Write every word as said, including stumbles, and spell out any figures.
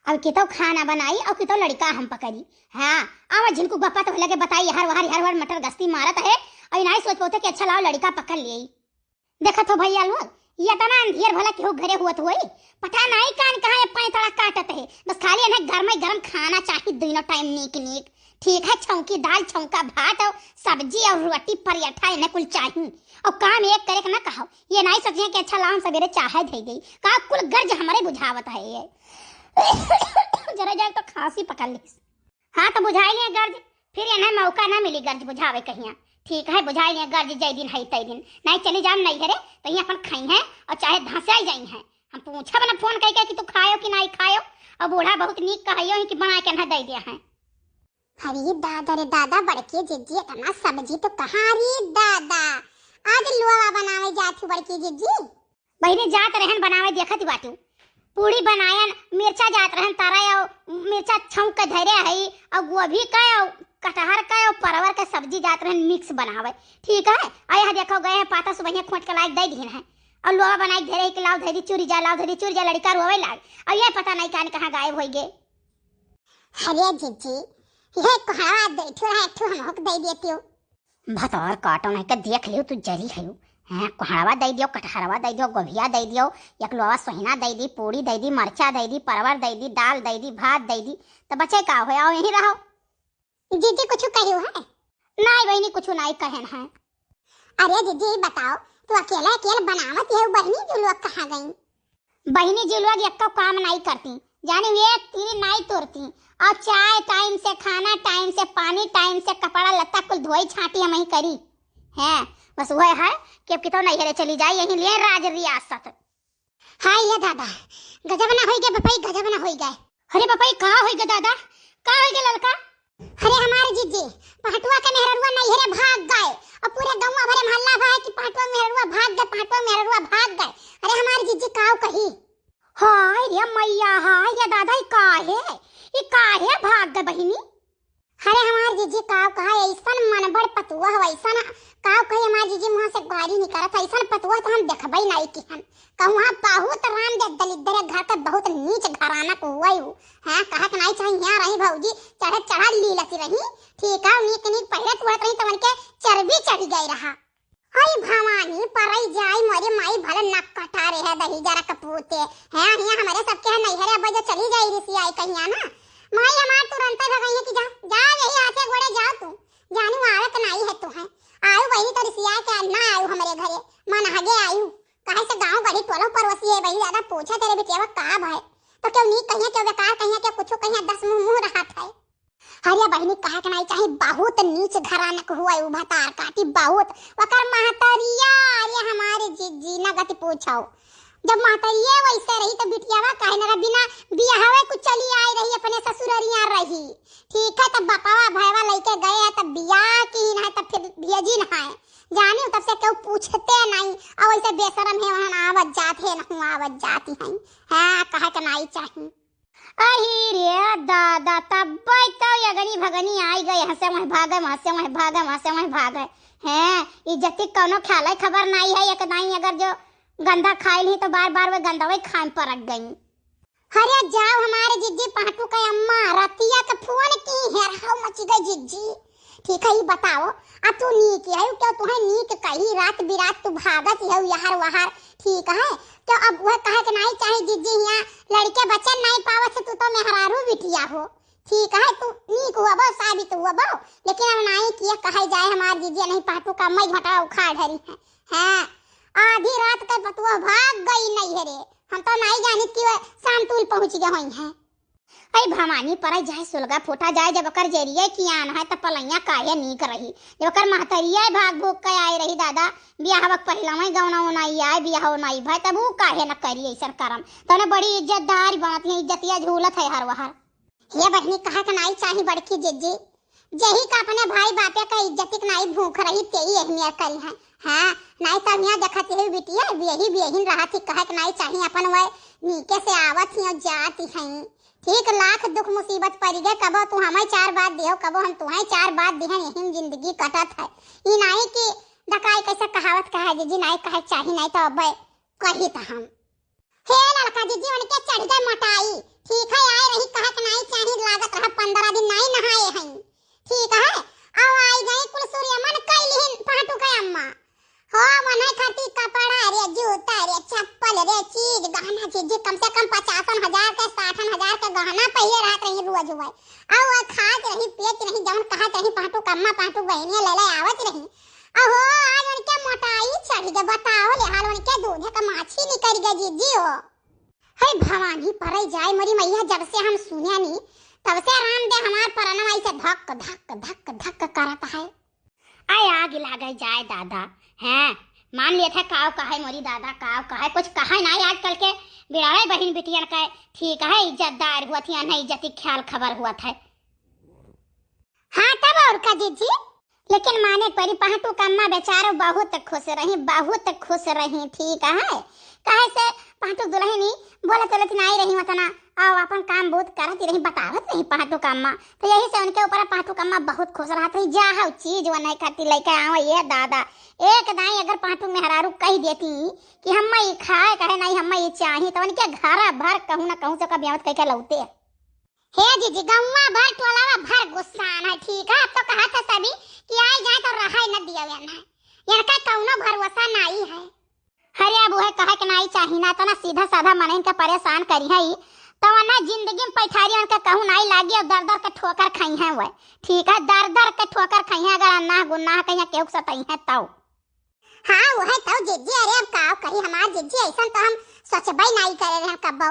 अब कितो खाना बनाई और कितो लड़िका हम पकड़ी। हाँ, आवा झिनकू बप्पा तो लगे बताई, हर वहर, हर वहर मटर गश्ती मारत है और नाई सोच पावत है कि अच्छा लाओ लड़िका पकड़ लिए। देखत हो भैया लोग, ये इतना अंधियर भला केहू घरे हुवत होई? पता नाई कान कहाँ ये पैंतड़ा काटत है। बस खाली इन्हें गरम ही गरम खाना चाही, दोनों टाइम नीक नीक। ठीक है, छौंकी दाल, छौंका भात और सब्जी और रोटी पराठा, इन्हें कुल चाही। और काम एक करे के ना कहो, ये नाई सोचिए कि अच्छा लाओ हम सवेरे चाहे धई गई। का कुल गर्ज हमरे बुझावत है ये। जरा जाए तो खांसी पकड़ ली। हाँ, तो बुझाई लिए गर्ज, फिर इन्हें मौका ना मिली गर्ज बुझावे कहिया। ठीक है, बुझाई लिए गर्ज, जय दिन है तय दिन। नाई चली जाम नैहरे, तो ये अपन खाई हैं और चाहे धंसाई जाई हैं। हम पूछब ना फोन करके कि तू खायो कि नाई खायो, और बूढ़ा बहुत नीक कहयो है कि बना के ना दे दिया है। अरे दादा रे दादा, बड़की जिज्जी इतना सब्जी तो कहाँ रे दादा, आज लोवा बनावे जात हूँ बड़की जिज्जी। बहिनी जात रहन बनावे, देखत बाटू, पूड़ी बनायन, मिर्चा जात रहन तारा, और मिर्चा छौंक के धरे है, और गोभी का, और कटहर का, और परवर का सब्जी जात रहन मिक्स बनावे। ठीक है, और यह देखो गए हैं पाता सुबहिया खोट के लायक दे दिहन है, और लोवा बनाई धरे के लाओ धरी चूरी जा, लाओ धरी चूरी जा, लड़िका रोवे लाग, और ये पता नहीं कान कहाँ गायब होई गे। अरे जिज्जी, ये कोहड़ा दे ठो है, ठो हमहू के दे देती हो। भतौर काटो नहीं के देख लियो, तू जरी है। हैं, कोहड़वा दे दियो, कटहरवा दे दियो, गोभिया दे दियो, एक लोवा सोहिना दे दी, पूड़ी दे दी, मरचा दे दी, परवर दे दी, दाल दे दी, भात दे दी, तो बचे का हो, आओ यहीं रहो। जिज्जी कुछ कहियो है? नाई बहिनी, कुछ नाई कहन है। अरे जिज्जी बताओ, तू अकेले अकेले बनावत है, बहिनी जो लोग कहाँ गई? बहिनी जी लोग एक्को काम नाई करती, जाने वे तीर नाई तोड़ती। और चाय टाइम से, खाना टाइम से, पानी टाइम से, कपड़ा लत्ता कुल धोई छाटी हम ही करी। हैं, बस वह है कि अब कितो नैहरे चली जाए, यहीं लिए राज रियासत। हाय ये दादा, गजब ना होई गए बपई, गजब ना होई गए। अरे बपई, का होई गए दादा, का होई गए ललका? अरे हमार जिज्जी, पहटुआ के मेहररुआ नैहरे भाग गए, और पूरे गौवा भरे में हल्ला भा है कि पहटुआ मेहररुआ भाग गए, पहटुआ मेहररुआ भाग गए। अरे हमार जिज्जी काव कही। हाय रे मैया, हाय रे दादा, ई काहे, ई काहे भाग गए बहिनी? अरे हमार जिज्जी काव कहा, ऐसन मनबड़ पतुआ हो, ऐसन काव कही हमार जिज्जी मुँह से गारी निकलत है, ऐसन पतुआ तो हम देखबे नहीं किहन। कहूँ बहुत राम दे दलिद्दर घर के बहुत नीच घराना के हुआ हूँ। हाँ, कहा के नाई चाही, यहाँ रही भौजी, चढ़े चढ़ा लीलत रही, ठीक है, नीक नीक पहिरत उड़त रही, तो उनके चर्बी चढ़ गए रहा। हई भवानी, परई जाई मोरे माई, भले नक कटा रहे दही जरा कपूते। हैं, हियाँ हमरे सबके है नैहरे, अब जो चली जाई रिसियाई कहिया ना, माई हमार तुरंत भगई है कि जा, जा यही हाथे गोड़े जा तू, जानू आवत नाई है तू है, आयु बहिनी तो रिसिया के ना आयु हमरे घरे, मन हगे आयु। काहे से गाँव गली टोलो पड़ोसी है बहिनी, ज्यादा पूछे तेरे बिटिया का भय, तो क्यों नी कहिए, क्यों बेकार कहिए, क्यों कुछ कहिए, दस मुँह मुँह रहत है। अरे बहिनी, कहे के नाई चाही, बहुत नीच घरानक हुआ उ भतार काटी, बहुत। ओकर महतरिया, अरे हमारे जी, जी ना गति पूछो। जब महतरिये वैसे रही तो बिटियावा काहे न रहा, बिना बियाहवे कुछ चली आई रही, अपने ससुररिया रही। ठीक है, तब बपवा भयवा लेके गए, तब बियाह की ना है, तब फिर भेजी ना है। जानी तब से क्यों पूछते नहीं, और वैसे बेशरम है, वहाँ आवत जात है, नहीं आवत जाती है। हाँ, कहे के नाई चाही। अही रे दादा, तब्बै तो यगनी भगनी आई गए, हंसे वहीं भागे, हंसे वहीं भागे, हंसे वहीं भागे। हैं, इज्जती कौनो ख्याल है, खबर नाई है, एक नाई अगर जो गंदा खाइल ही तो बार बार वे गंदा वही खाए परक गई। अरे जाओ हमारे जिज्जी पाटू के अम्मा, रतिया के फोन की हेरहाउ मची गई जिज्जी। ठीक है, ई बताओ, आ तू नीक है, क्यों तुहे नीक कही, रात बिरात तू भागत है यहर वहर, ठीक है? तो अब वह कहे के नाई चाही जिज्जी, हियाँ लड़के बच्चे नाई पावत है, तू तो मेहरारू बिटिया हो, ठीक है? तू नीक हुआ बो, साबित हुआ बो, लेकिन अब नाई किया कहे जाए हमार जिज्जी, नहीं पाटू का मई घटा उखाड़ हरी है। हाँ, आधी रात के पतुआ भाग गई नैहरे, हम तो नाई जानित कि वह शाम तूल पहुँच गए होई हैं। ऐ भवानी, परै जाए सुलगा फूटा जाए, जब ओकर जरिए कियान है, त पलैया काहे नीक रही। जब ओकर महतरिया भाग भूग के आए रही दादा, बियाहवा के पहिलवै गौना ओनाई आए, बियाह ओनाई भय, तब ऊ काहे न करी ऐसन करम। तौने बड़ी इज्जतदार बनत है, इज्जतिया झूलत है हर वहर। हे बहिनी, कहा के नाई चाही बड़की जिज्जी, जेही का अपने भाई बापे का इज्जती के नाई भूख रही, तेही एहनिया करी है। हाँ, नाई तब यहाँ देखत यही बिटिया, यही बेहिन रहत ही, कहे के नाई चाही अपन वह नीके से आवत ही और जात ही हैं। ठीक लाख दुख मुसीबत परि गए, कबो तू हमें चार बात दियो, कबो हम तुहें चार बात दिहन, यही में जिंदगी कटत है। ई नाई कि डकाई कैसे कहावत कहा जिज्जी, नाई कहे चाही, नाई तो अब कही त हम। हे लड़का जिज्जी, उनके चढ़ गए मोटाई, ठीक है, आए जुआई। अउ वो खात रही, पियत रही, जवन कहत रही, "पाँटू कम्मा, पाँटू बहिनिया ले ले आवत रही।" अहो, आज उनके मोटाई चढ़ गए, बताओ ले हाल, उनके दूधे का माछी निकल गए, जीजी हो। हे भवानी, परई जाए मोरी मैया, जब से हम सुने नी, तब से राम दे हमार परनवा ऐसे धक, धक, धक, धक करत है। आय आग लागे जाए दादा, हैं? मान लिए थे काव कहे मोरी दादा, काव कहे, कुछ कहे नाई। आजकल के बिड़ावे बहिन बिटियन के ठीक है, इज्जतदार हुआ थी, अनहे इज्जती ख्याल खबर हुआ था। हाँ, तब और का जीजी? लेकिन माने परी, पहटू कम्मा बेचारो बहुत खुश रही, बहुत खुश रही, ठीक है। कहे से पहटू दुलहिनी बोलत चलत नाई रही उतना, अउ अपन काम बहुत करत रही, बतावत रही पहटू कम्मा। तो यही से उनके ऊपर पहटू कम्मा बहुत खुश रहत रही। जा हउ चीज वो नहीं खाती लेके आओ ये दादा। एक दाई अगर पहटू मेहरारू कह देती कि हम ई खाए कहे नहीं, हम ई चाही, तो उनके घर भर कहूँ ना कहूँ से ओका बेवत कह के लौते। हे जीजी, गौवा भर टोलावा भर गुस्सान है, ठीक है। अब तो कहा था सभी कि आई जाए तो रहाई न दिया ना, इनका कौनो भरोसा नाई है। अरे अब वह कहे के नाई चाही ना, इतना सीधा साधा मनइन के परेशान करी है ई, तो वरना जिंदगी में पैठारी उनके कहूँ नाई लागी और दर दर के ठोकर खाई है वह, ठीक है, दर दर के ठोकर खाई है। अगर अन्ना गुन्ना कहीं केहू सतई है तो। हाँ, वह तो जीजी, अरे अब का कही हमार जीजी, ऐसा तो हम सोचबे नाई करे रहन कब्बो।